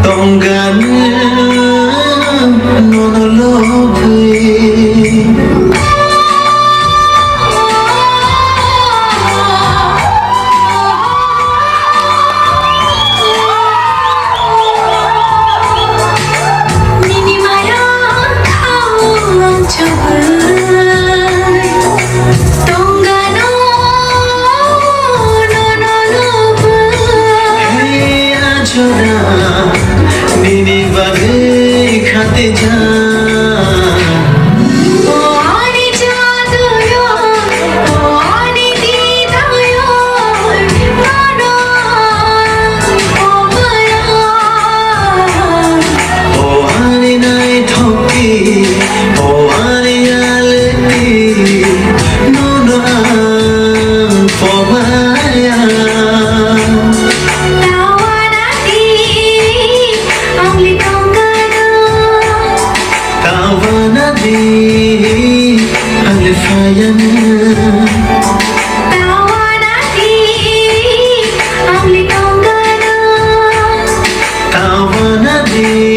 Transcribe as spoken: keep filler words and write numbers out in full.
Tongkha nwng nono lobwi. Nini maya khaung chugui. Tongkha nwng nono lobwi. Hey, ajora, nini bagwi khatijak. O ani jaduyo, o ani didayo, nono, o maya. O ani naithokti, o ani yalekti, nono ang pomaya. Tawana di, angli tongkha nwng. Tawana di, angli phaiya nwng. Tawana di, angli tongkha nwng. Tawana di.